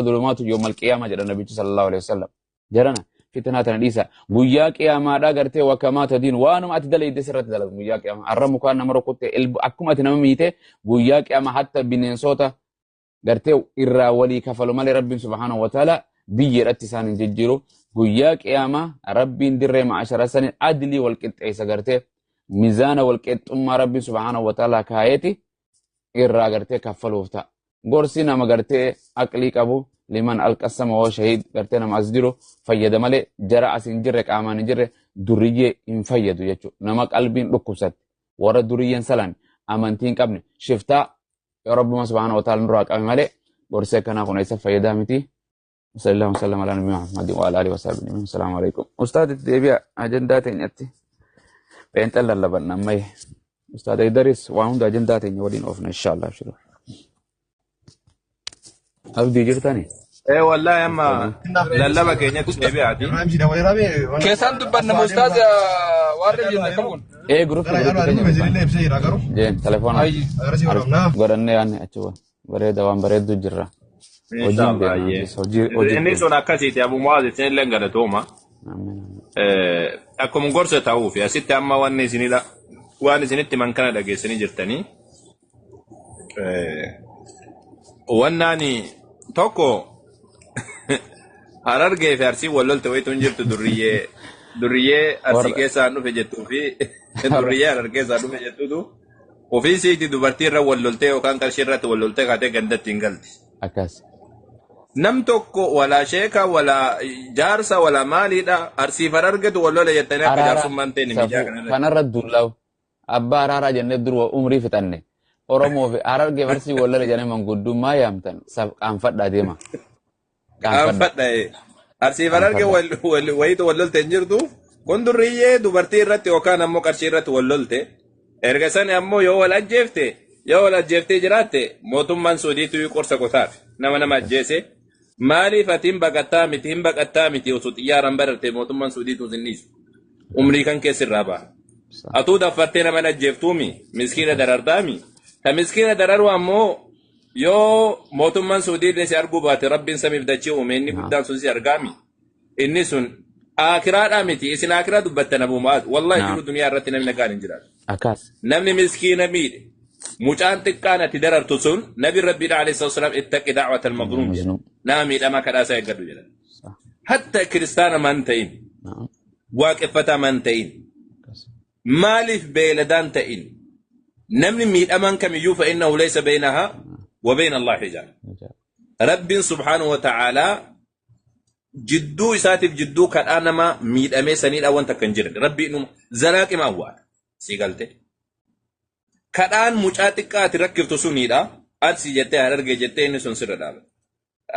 Dhulumaatu yoomal qiyaama jedha Nabichi sallallahu alaihi wasallam. Jarana fitnaa tana dhiisa. Guyyaa qiyaamaadhaa gartee wakamaa tadiin waanuma ati dalayde sirratti dalagu guyyaa qiyaamaa. Arra mukaan nama rukutte akkuma ati nama miite guyyaa qiyaamaa hatta bineensota gartee irraa walii kafalu malee Rabbiin subhaanahu wa ta'ala biyyeedhatti isaan hin jijjiiru. Guyyaa qiyaamaa Rabbiin dirree ma'ashara saniin adlii wal qixxeessa gartee mizaana wal qixxummaa Rabbiin subhaanahu wa ta'ala kaayeeti irraa gartee kaffaluuf ta'a. Gorsi nama gartee aqlii qabu liman alqassama wa shahiid gartee nama as jiru fayyada malee jara as hin jirre qaamaan hin jirre duriyyee hin fayyadu jechuudha. Nama qalbiin dhukkubsatte warra duriyyeen salan amantii hin qabne shiftaa yoo Rabbuma subhaanahu wa ta'ala nurraa qabe malee gorsi akkanaa kun eessa fayyadaa miti. Sallallahu alaihi wasallam ala nabiyina Muhammadin wa ala alihi wa sahbihi ajma'in. Assalaamu alaikum. Ustaad itti deebi'a ajandaa teenyatti. Pheenxan lallabanna ammayye. Ustaad Aydaris waan hunda ajandaa teenya waliin oofna inshaallah. Abshiru. Abdii jirtani? Ee wallahi amma lallaba keenyatti deebi'aati. Keessaan dubbanna ustaaz warra jenne kam kun. Ee gruppii keenya dubbanna. Jeen telefoona godhannee yaanne achi bareeda waan bareeddu jirra. Hojiin Inshallah. deema. Ayyee. Hojii Inni deema. sun akkasiiti Abu Mu'aaz isinillee galatooma. Ameen. Ameen. Akkuma gorsa ta'uufi asitti amma wanni isinidha waan isinitti man kana dhageessanii jirtanii. Wannaani tokko Harargee fi Arsii wal lolte wayitu hin jirtu durriyyee durriyyee Arsii Warra keessaa dhufe jettuu fi durriyyee Harar keessaa dhufe jettutu ofii isiitti dubartii irra wal loltee yookaan qarshii irratti wal loltee kaatee gandatti hin galti. Akkas. Nam tokko walaa sheeka walaa jaarsa walaa maaliidha Arsiif Harargetu wal lola jettanii akka Araara jaarsummaan ta'e miidiyaa safuu kanarratti. kanarra dullaa'u abbaa araaraa jennee durwa umrii fixanne Oromoo fi Harargee fi Arsii wal lola jedhanii manguddummaa yaamtan saf qaanfadhaa deema. Qaanfadha. Qaanfadha. Arsiif Hararge Qaanfadha. wayitu wal lolte hin jirtu. Kun durriyyee dubartii irratti yookaan ammoo qarshii irratti wal lolte. Erga sani ammoo yoo wal ajjeefte yoo wal ajjeeftee jiraatte mootummaan Suudiitu qorsa qotaaf nama nama ajjeese. Maaliif ati hin baqattaa miti hin baqattaa miti osoo xiyyaaraan bararte mootummaan Suudiitu sin dhiisu. Umrii kan keessa irraa ba'a. Atuu daffartee nama hin ajjeeftuumi miskiina darartaami. Ta miskiina dararu ammoo yoo mootummaan Suudii illee si arguu baate Rabbiin samiif dachee uume inni guddaan sun si argaami. Inni sun akiraadhaa miti isin akiraa dubbattan Abu Mu'aaz wallahi jiru duniyaa irratti namni nagaan hin jiraatu. Akkas. Namni miskiina miidhe mucaan xiqqaan ati darartu sun nabi Rabbiidha alayhi salaatu wasalaam ittaqi da'wata al-mazluum jedha. Mazluum. Nama miidhamaa kadhaasaa eeggadhu jedha. Hatta kiristaana man ta'in waaqeffataa man ta'in Akkas. maaliif beeyladaan ta'in namni miidhamaan kamiyyuu fa innahu laysa baynahaa wa bayna Allah hijaab. Rabbiin subhaanahu wa ta'aalaa jidduu isaatiif jidduu kadhaa nama miidhamee saniidha wanta akka hin jirre. Rabbi inuma zalaaqima awwaala. Sii galte. Kadhaan mucaa xiqqaa ati rakkiftu suniidha. Arsii jettee Harargee jettee inni sun sirra dhaabata.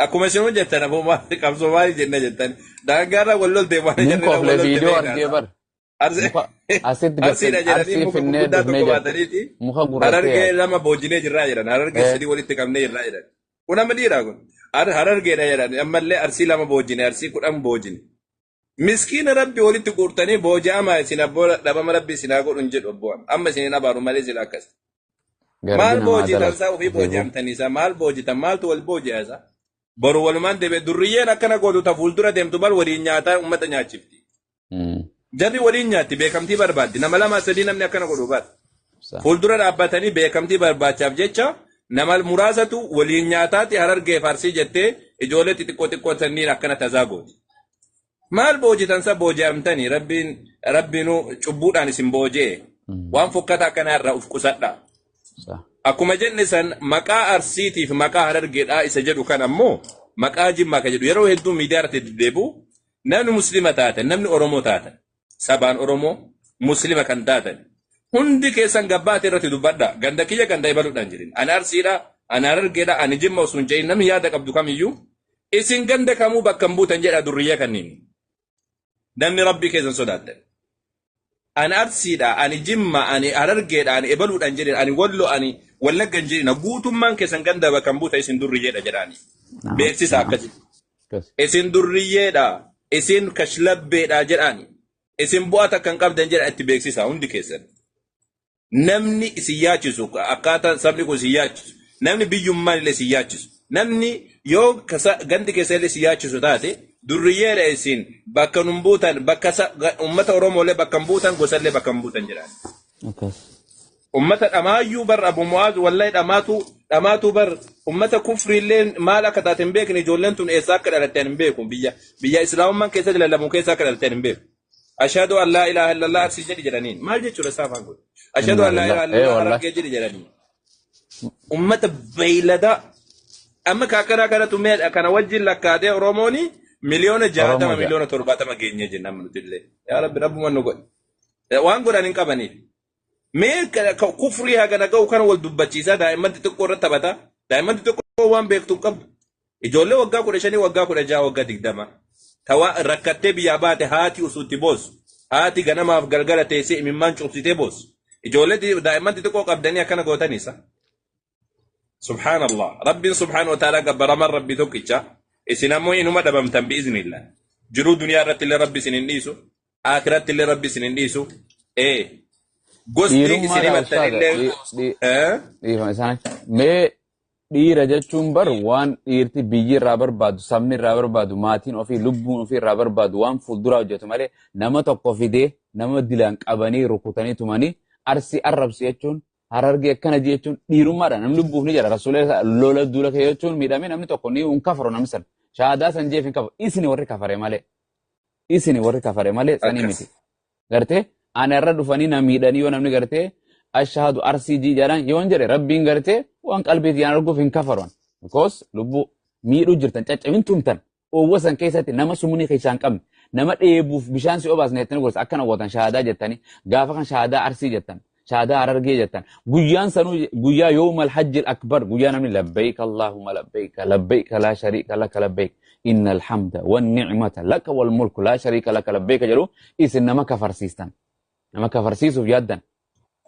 Akkuma isin hojjettan aboo maali qabsoo maali jenna jettan. Daangaarra wal loltee waan Nin jarri wal kofle lolte viidiyoo beekaasa. argee bar. Muka asitti Arsiidha gartee jedhanii arsii muka finnee gurguddaa dhufnee tokko jette. baataniiti. Muka gurrattee Harargee yaadde. lama boojinee jirraa jedhan. Harargee sadii walitti qabnee jirraa jedhan. Kun amma dhiiraa kun. Harargeedha jedhan. Ammallee arsii lama boojine arsii 10 boojine. Miskiina Rabbi walitti guurtanii booji'amaa isin abboo dhabama Rabbi isin haa godhu hin jedhu abboon. Amma isin hin abaaru malee sila akkas. Garbi Maal namaa boojitan dalagu. isaa ofii Ofiifuu. booji'amtanii isaa maal boojitan maaltu wal booji'a isaa. Boru walumaan deebi'e durriyyeen akkana gootu ta fuuldura deemtu bal waliin nyaataa uummata nyaachifti. Jarri waliin nyaatti beekamtii barbaaddi. Nama lama sadii namni akkana godhu baata. Fuuldura dhaabbatanii beekamtii barbaachaaf jecha nama muraasatu waliin nyaataati Harargee Arsii jettee ijoollee xixiqqoo xiqqoo sanniin akkana tazaa gooti. Maal boojitan sa booji'amtanii rabbiin rabbiinuu cubbuudhaan isin booji'e waan fokkataa akkanaa irraa uf qusadha. Akkuma jenne san maqaa Arsiitiif maqaa Harargeedhaa isa jedhu kan ammoo maqaa Jimmaa kan jedhu yeroo hedduu miidiyaa irratti deddeebi'u namni Muslima taatan namni Oromoo taatan sabaan Oromoo Muslima kan taatan hundi keessan gabbaate irratti dubbadha. Ganda kiyya ganda ebaluudhaan jirin. Ani Arsiidha, ani Harargeedha, ani Jimma osoo hin jedhin namni yaada qabdu kamiyyuu isin ganda kamuu bakka hin buutan jedha durriyyee kanneen. Namni Rabbii keessan sodaattan. Ani Arsiidha, ani Jimma, ani Harargeedha, ani ebaluudhaan jedhin, ani Wallo, ani Wallaggan jedhina. Guutummaan keessan ganda bakka hin buutan isin durriyyeedha jedhaani. Beeksisa akkasitti. Isin durriyyeedha, isin kashlabbeedha jedhaani. Isin bu'aa takka hin qabdan jedha itti beeksisa hundi keessan. Namni isin yaachisu akkaataan sabni kun isin yaachisu. Namni biyyummaan illee isin yaachisu. Namni Yoo gandi keessa illee si yaachisu taate, durriyyeedha isin bakka nun buutan, bakka uummata Oromoolee bakka hin buutan, gosallee bakka hin buutan jedhaan. Akkas. Ummata dhamaayyuu bar Abu Mu'aaz, wallahi dhamaatu dhamaatu bar. Ummata kufriillee maal akka taate hin beekne. Ijoolleen tun eessaa akka dhalatte hin beeku. Biyya islaamummaan keessatti lallabu keessa akka dhalatte hin beeku. "Ashhadu an laa ilaaha illallah Arsii" jedhi jedhaniin. Maal jechuudha saafaan kun? "Ashhadu an laa ilaaha illallah Wallahi. Harargee" jedhi jedhaniin. Ummata beeyladaa amma kaakkanaa kanatu mee kana wajjin lakkaatee Oromooni 60,000,000 Oromoo ja'a. 70,000,000 geenye jenna amma nuti illee. Yaa Rabbi, rabbuma nu godhe. Waan godhan hin qabaniif. Mee kufrii hagana ga'u kana wal dubbachiisaa, daa'imman xixiqqoo irratti taphata. Daa'imman xixiqqoo waan beektu hin qabdu. Ijoollee waggaa 15, waggaa 16, waggaa 20. Tawaa rakkattee biyyaa baate, haati usuutti boossu. Haati ganamaaf galgala teessee imimmaan cuubsitee boossu. Ijoollee daa'imman xixiqqoo qabdanii akkana gootanisa. Subhaanallah. Rabbiin subhaanahu wa ta'ala gabbaraman Rabbi tokkicha. Isin ammoo inuma dhabamtan bi'iznillah. Jiruu duniyaa irratti illee Rabbi isin hin dhiisu. Akiratti illee Rabbi isin hin dhiisu. Gosti isin Dhiirummaadha himattan ustaaza. illee. Dhiifama isaan. Mee dhiira jechuun bar waan dhiirti biyyi irraa barbaadu, sabni irraa barbaadu, maatiin ofii, lubbuun ofii irraa barbaadu, waan fuulduraa hojjetu malee, nama tokko fidee nama dilaan qabanii rukutanii tumanii Arsii arrabsu jechuun, Harargee akkana jechuun dhiirummaadha. Namni lubbuuf ni jira. Rasuulee lola duula kee jechuun miidhamee namni tokko ni hin kafaru namni san. Shahaadaa san jeef hin kafaru. Isini warri kafare malee. Isini warri kafare malee sanii miti. Gartee ana irra dhufanii na miidhanii, yoo namni gartee "ashhadu Arsii" jii jedhan yoon jedhe, Rabbiin gartee waan qalbiitti yaan arguuf hin kafaruan. Because lubbuu miidhuu jirtan, caccabin tumtan, oowwa san keessatti nama sumnii keessaa hin qabne, nama dheebuuf bishaan si obaasne jettanii gorsa akkana gootan. Shahaadaa jettanii gaafa kan shahaadaa Arsii jettan, shahaadaa Harargee jettan, guyyaan sanuu guyyaa yawmal hajjil akbar, guyyaa namni "labbayk allahumma labbayk, labbayk laa shariika laka labbayk, innal hamda wan ni'mata laka wal mulku laa shariika laka labbayk" jedhu, isin nama kafarsiistan, nama kafarsiisuuf yaaddan.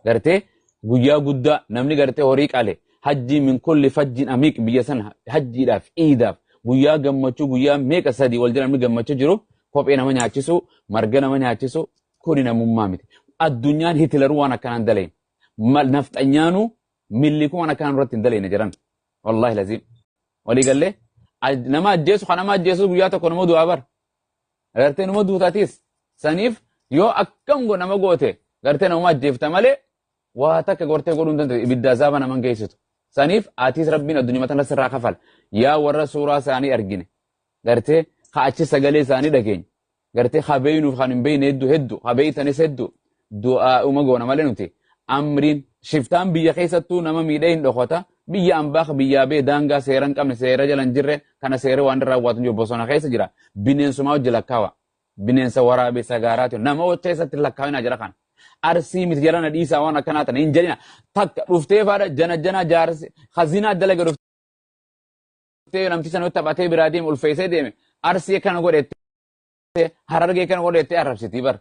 Gartee guyyaa guddaa namni gartee horii qale, hajjii min kulli fajjin amiiq, biyya sana hajjiidhaaf iidaaf guyyaa gammachuu, guyyaa meeqa sadii wal jala namni gammachuu jiru, kophee nama nyaachisu, marga nama nyaachisu, kuni namummaa miti. Addunyaan Hitleruu waan akkanaan daleen, nafxanyaanuu Milliikuu waan akkanaan irratti hin daleene jedhan. Wallaahi laziim. Walii gallee nama ajjeesu kan nama ajjeesu guyyaa tokko nama du'aa bar. Gartee nama duutaatiis saniif yoo akkam nama goote, gartee nama ajjeefta malee waa takka gortee godhuu hin dandeessu, ibidda azaaba nama hin geessitu. Saniif atiis Rabbiin addunyaa tana sirraa kafala. Yaa warra suuraa isaanii argine, gartee ka achi sagalee isaanii dhageenye, gartee ha beeynuuf kan hin beeyne hedduu hedduu, ha beeytanis hedduu, du'aa uma goona malee nuti amriin shiftaan biyya keessattuu nama miidhee hin dhokota. Biyya ambaa biyyaa bee daangaa seera hin qabne, seera jala hin jirre kana, seera waan irraa raawwatu jiru bosona keessa jira. Bineensumaa hojii lakkaawa, bineensa waraabessa gaaraati nama keessatti lakkaawinaa jira. Kana Arsii miti jarana, dhiisaa waan akkanaa tana hin jedhina. Takka dhuftee faadha jana jana jaarsi hazinaa dalaga dhuftee namticha nutti taphatee biraa deeme, ulfeessee deeme, Arsii akkana godhette, Harargee kana godhette arrabsitii bar.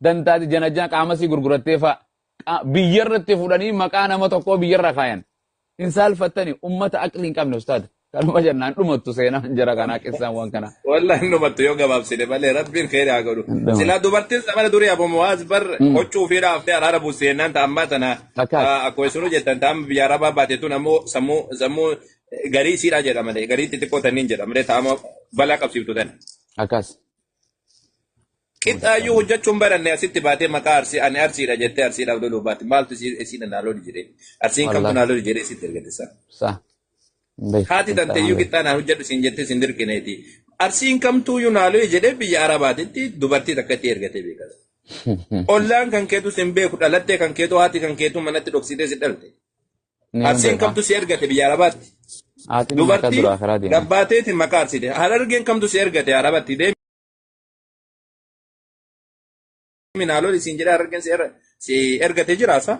Dantaati jana jana qaama sii gurgurattee fa'a biyyarratti fudhanii maqaa nama tokkoo biyyarra kaayan. Hin saalfattani, ummata aqlii hin qabne? Ustaad, kanuma jennaan dhumattu seenaan jara kanaa, qissaan waan kanaa. Wallahi hin dhumattu yoo gabaabsine malee. Rabbiin kheyri haa godhu. Silaa dubartiin zamana durii, Abu Muwaaz bar, huccuu fi dhaaftee araara buuste jennaan, ta ammaa tana Akkas. akkuma isinuu jettan, ta amma biyya arabaa baate tun ammoo sammuu garii isiidhaa jedha malee, garii xixiqqoo tanniin jedha malee, ta amma balaa qabsiiftu tana. Akkas. Qixxaayyuu hojjechuun baranne, asitti baatee maqaa Arsii, "Ani Arsiidha" jettee Arsiidhaaf loluu baate, maaltu isiin naa loli jedhee, Arsiin kamtu naa loli jedhee sitti ergate isaa. Sa. Haati tanteeyyuu qixxaa naa hojjedhu siin jettee siin dirqineeti. Arsiin kamtuuyyuu naa loli jedhee biyya Arabaatitti dubartii takkatti ergatee beekata. Ollaan kan keetu sin beeku, dhalattee kan keetu, haati kan keetu manatti dhoksitee si dhalte. Arsiin kamtu si ergate biyya Arabaatti? Haati maqaa Dubartii duraa karaa deema. gabbaateeti maqaa Arsiite. Harargeen kamtu si ergate Arabatti? Deemi naa loli siin jedhee Harargeen si ergate jiraasa?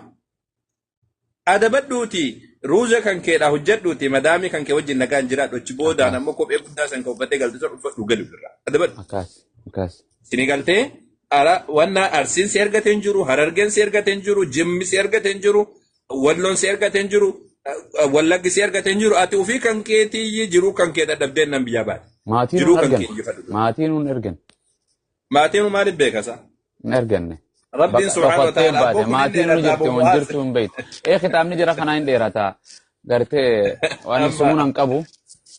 Adabadhuuti, ruuza kan keedhaa hojjedhuuti, madaamii kan kee wajjin nagaan jiraadhu. Achi boodaan ammoo kophee guddaa san kan uffattee galte sun uffadhu, gali ofirraa. Adabadhu. Akkas. Akkas. Sini galtee ara wanna Arsiin si ergate hin jiru, Harargeen si ergate hin jiru, Jimmi si ergate hin jiru, Walloon si ergate hin jiru, Wallaggi si ergate hin jiru. Ati ofii kan keetii jiruu kan kee dadhabdeen nan biyyaa baate. Maatiin Jiruu nun kan argan. kee injifadhu. Maatiin nun ergan. Maatiin maaliif beekasa? Hin erganne. Rabbiin Bakka subhaanahu wa dhokattee ta'ala baate. abboo kun hin Maatiin nu dheerata jirti Abu hin Mu'aaz. jirtu hin beektu. Ee, kitaabni jira kanaa hin dheerata. Gartee waan Amma sumuun hin qabu.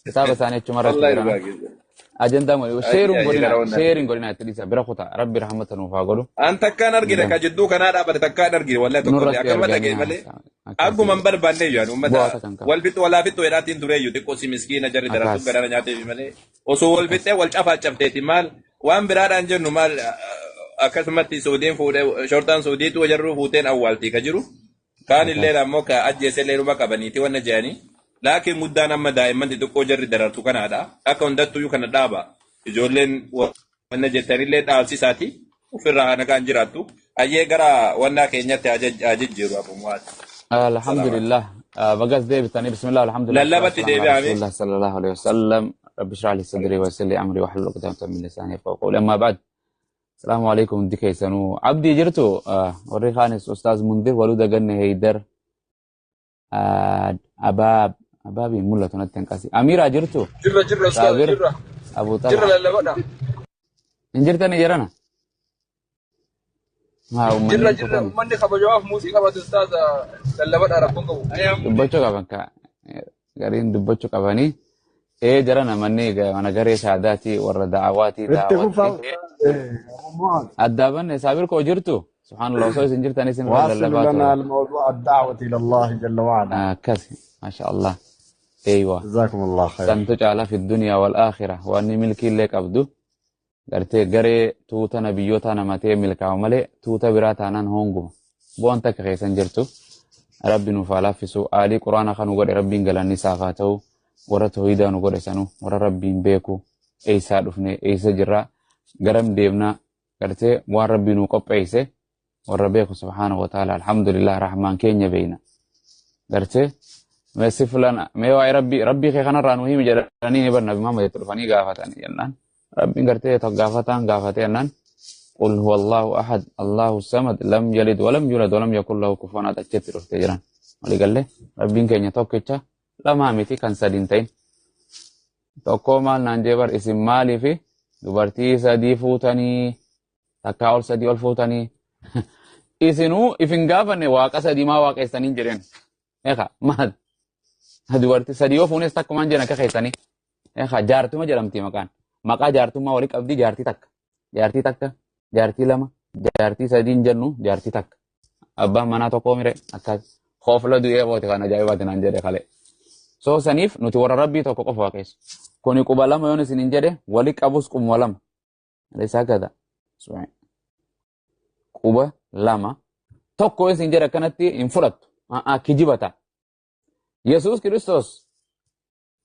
Kitaaba isaanii achuma irratti Wallahi jirana. dhugaa keessa. Ajandaa sheeruun Ayyi godhina gara onnaa. sheerin godhina itti dhiisa bira kutaa rabbi rahmata nuuf haa godhu. An takkaan argine ka jidduu kanaa dhaabate takkaan argine wallahi tokkollee Nurratti akkanuma dhagaye arganii malee. akkasii Akkuma hin barbaanne iyyuu ani bu'aa uummata kan qabu. wal fixu walaa fixu jedhaatiin ture iyyuu xiqqoo si miskiina jarri darartuu Akkas garana nyaateefi malee osoo wal akkas fixee wal cafaacafteeti maal waan biraadhaan jennu maal akkasumatti Suudiin fuudhee shortaan Suudiitu jarruu fuuteen awwaaltii ka jiru kaan illee akkas. ammoo ka ajjeese illee numa qabaniiti wanna jedhanii laakiin guddaan amma daa'imman xixiqqoo jarri darartu kanaadha akka hundattuyyuu kana dhaaba ijoolleen wanna jettanillee dhaabsisaati ofirraa haa nagaan jiraattu ayyee gara wannaa keenyatti haa jijjiiru abummaati. Salaam. Alhamdulillah. Bagas deebitanii bismillah alhamdulillah salatu Lallabatti wassalamu ala deebi'ame. rasulillah sallallahu alaihi wasallam. Rabbi shrah li sadri wa yassir li amri wahlul 'uqdatan min lisani yafqahu qawli. Amma ba'd. Assalamu alaikum hundi keessanuu. Abdii jirtu warri kaanis Ustaaz Mundir waluu daganne Heydar Abaab Abaabiin mul'atu natti hanqasi. Amiraa jirtu Jirra jirra ustaaz Saabir jirra. Abu Jirra Talha. lallabadha. Hin jirtani jedhana? Haa Jirra uummanni jirra kutame. uummanni kabajamaaf muusii qabatu ustaaz lallabadha rakkoon qabu. Dubbachuu qaban ka gariin dubbachuu qabanii. Ee jarana manni mana garee saadaati warra da'awaatii Itti fufaa da'awaatti. Abu Muaz. Addaabanne saabir koo jirtu subhaanallah osoo isin jirtan isin irra واصل lallabaa لنا ture. الموضوع الدعوة إلى الله جل وعلا. Akkas maasha Allah. Eeywa. جزاكم الله خير. Santu caalaa fi duniyaa wal aakhira waan milkii illee qabdu gartee garee tuuta nabiyyoota namatee milkaa'u malee tuuta biraa taanaan honguma. Bu'aan takka keessan jirtu. Rabbi nuuf haa laaffisu. Aalii quraana kan nu godhe rabbiin galanni isaaf haa ta'u. Warra toohidaa nu godhe sanu warra rabbiin beeku eessaa dhufne eessa jirra garam deemna gartee waan rabbi nu qopheesse warra beeku subhaanahu wa ta'ala alhamdulillah rahmaan keenya beeyna. Gartee mee si filan mee waa'ee rabbii rabbii kee kanarraa nu himi jedhanii ni barna Muhammad itti dhufanii gaafatanii jennaan. Rabbiin gartee gaafataan gaafatee jennaan. قل هو الله أحد الله الصمد لم يلد ولم يولد ولم يكن له كفوا أحد achitti dhuftee jiran. Walii galee rabbiin keenya tokkicha lamaa miti kan sadi hin ta'in. Tokko maal naan jee bar isin maalii fi dubartii sadii fuutanii takkaa ol sadii ol fuutanii isinuu if hin gaafanne waaqa sadii maa waaqeessanii jedheen. Eekaa maal dubartii sadii yoo fuunes takkumaan jedhan akka keessanii. Eekaa jaartuma jedhamti maqaan. Maqaa jaartummaa walii qabdi jaartii takka. Jaartii takka, jaartii lama, jaartii sadii hin jennu jaartii takka. Abbaan manaa tokko mire akkas koofla du'ee boote kan ajaa'ibaati naan jedhe kale. So saniif nuti warra rabbii tokko qofa waaqessu. Kuni quba lama yoon isin hin jedhe wali qabus qubuma lama. Isaa gada. Quba lama. Tokko yoo isin jedhe akkanatti hin fudhattu. A'aa kijiba ta'a. Yesuus Kiristoos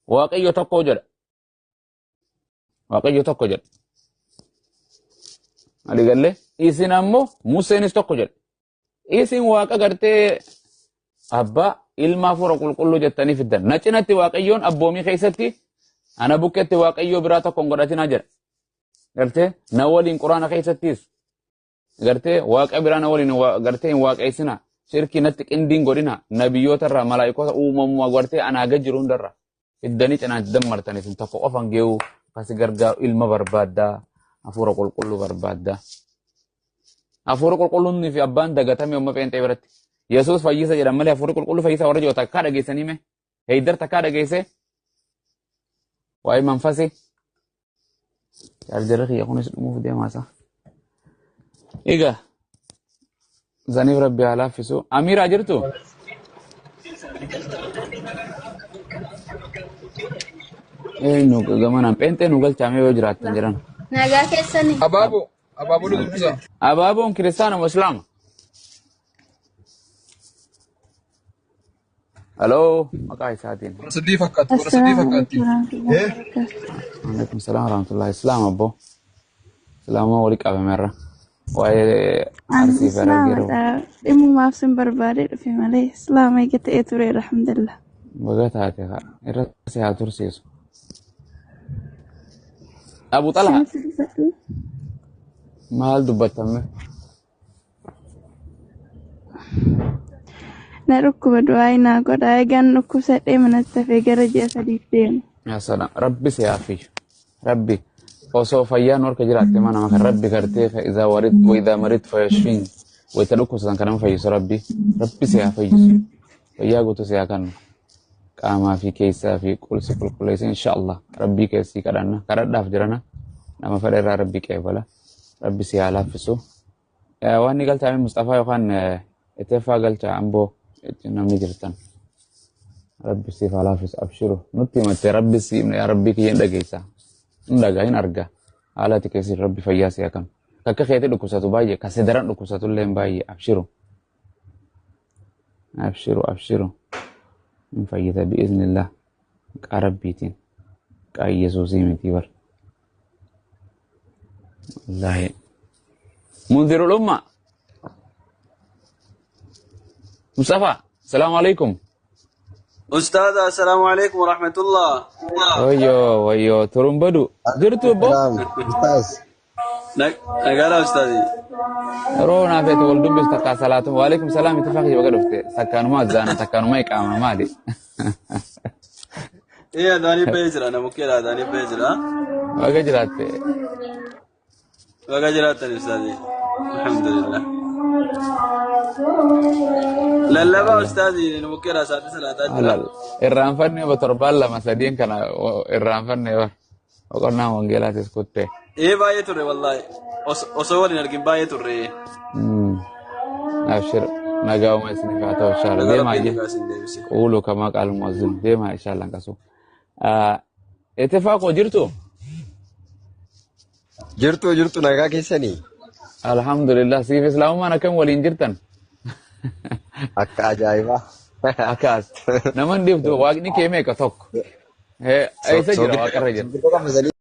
Waaqayyo tokko jedha. Waaqayyo tokko jedha. Walii galee isin ammoo Museenis tokko jedha. Isin waaqa gartee abbaa ilma hafuura qulqulluu jettanii fiddan. Na cinatti waaqayyoon abboomii keessatti ana bukkeetti waaqayyoo biraa tokko hin godhatinaa jedha. Gartee na waliin quraana keessattis gartee waaqa biraa na waliin gartee hin waaqeessina. Shirkii natti qindiin godhina. Nabiyyoota irraa malaayikoota uumamuma gartee anaa gad jiru hundarra. Fiddanii cinaan dammartan isin tokko qofan geewu kasi gargaaru ilma barbaaddaa. Hafuura qulqulluu barbaaddaa. Hafuura qulqulluun fi abbaan dagatame amma pheenxee biratti. Yesuus fayyisa jedhan malee hafuurri qulqulluu fayyisa warra jiru takkaa dhageessanii mee? Heydar takkaa dhageesse? Waa'ee manfasi. Chaarjarri kiyya kunis dhumuuf deemaa isaa. Egaa zaniif rabbi haa laaffisu. Amiiraa jirtu? Eenyu gamanaan pheenxee nu galchaamee yoo jiraattan jedhan. Nagaa keessanii. Abaaboo abaaboo nu dubbisa. Abaaboon kiristaana moo islaama? Haloo maqaa isaatiin. 13 fakkaatti 13 Assalaamu fakkaatti. alaikum warahmatullahi إيه wabarakatuh. Alaikum salaam warahmatullahi islaam abbo. Islaama walii qabameerra. Waa'ee Ani arsii fi harargee islaama dhimmumaaf sin barbaadee dhufe malee islaama eega ta'ee tureera alhamdulillah. baga taate haa irra si haa tursiisu. Abu Talha Isinitti dubbadhu. maal dubbattame? Na dhukkuba du'aa naa godha. Egaan dhukkubsadhee manatti hafee gara ji'a sadiif deema. Yaa salaam rabbi si haa fayyu. Rabbi osoo fayyaan harka jiraatte mana maka rabbi gartee idaa warid wa idaa marid fayashfiin wayita dhukkubsatan kan nama fayyisu rabbi rabbi si haa fayyisu. Fayyaa guutuu si haa kennu. Qaamaa fi keessaa fi qulsi qulqulleessa insha Allah. Rabbii keessii kadhanna. Kadhadhaaf jirana. Nama fedha irraa Rabbii qeebala. Rabbi si haa laaffisu. Waan ni galchaa Mustafaa yookaan Iteeffaa galchaa Amboo namni jirtan. Rabbi siif haa laaffisu abshiru. Nutti himatte Rabbi si yaa Rabbii kiyya hin dhageessa. Hin dhagaa hin arga. Haala ati keessi Rabbi fayyaa si haa kennu. Akka keetii dhukkubsatu baay'ee ka si daran dhukkubsatu illee baay'ee abshiru. Abshiru abshiru. Hin fayyita bi'iznillah. Maqaa Rabbiitiin. Maqaa Yesuusii miti bar. Wallaahi. Munzirul umma. Mustafa. Salaamu alaikum. Ustaz, Assalamualaikum warahmatullah. Wayyo wayyo turun badu. Jirtu obbo? Salaam, Ustaz. Nagaadha Ustazi. Yeroo naaf eete wal dubbis takkaa salaatu. Waalaikum salaam itti fakkii baga dhufte. Sakkaanumaa azzaana takkaanuma iqaama maali? Ee adaanii bahee jira nama keedha adaanii bahee jira. Baga jiraatte. Baga jiraattan Ustazi. Alhamdulillah. Lallabaa Ustazi nama keedha sa'aatii salaataa jira. Alal. Irraanfanne ba torbaan lama sadiin kana irraanfanne bar. Boqonnaa wangeelaatis kutte. Ee baay'ee turre wallahi. Osoo waliin argin baay'ee turre. Abshir. Nagauma isiniif haa ta'u inshallah. Nagaa Deemaa Rabbiin jee. nagaa isin deebise. Quulu kamaa qaal muazzin. Deemaa inshallah qasu. Ittifaa koo jirtu? Jirtu jirtu nagaa keessanii? Alhamdulillah. Siif islaamummaan akkam waliin jirtan? Akka ajaa'ibaa. Akkas. Nama hin dhiiftu waaqni kee meeqa tokko? Eessa jira waaqarra jira? Soogidda qabasanii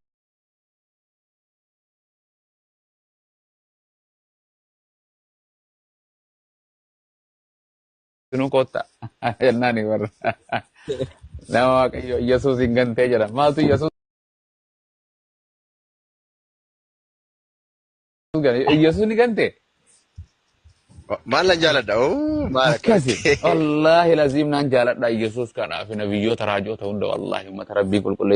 Sinuu kootta. Jennaani warra. Nama Waaqayyo Yesuus hin gantee jedha. Maaltu Yesuus gane? Yesuus ni gantee? Maal nan jaaladha? Oo, maal Akkasi. akkamitti? Wallaahi laziim naan jaaladha Yesuus kanaaf nabiyyoota raajoota hunda wallaahi uummata rabbii qulqulleessa.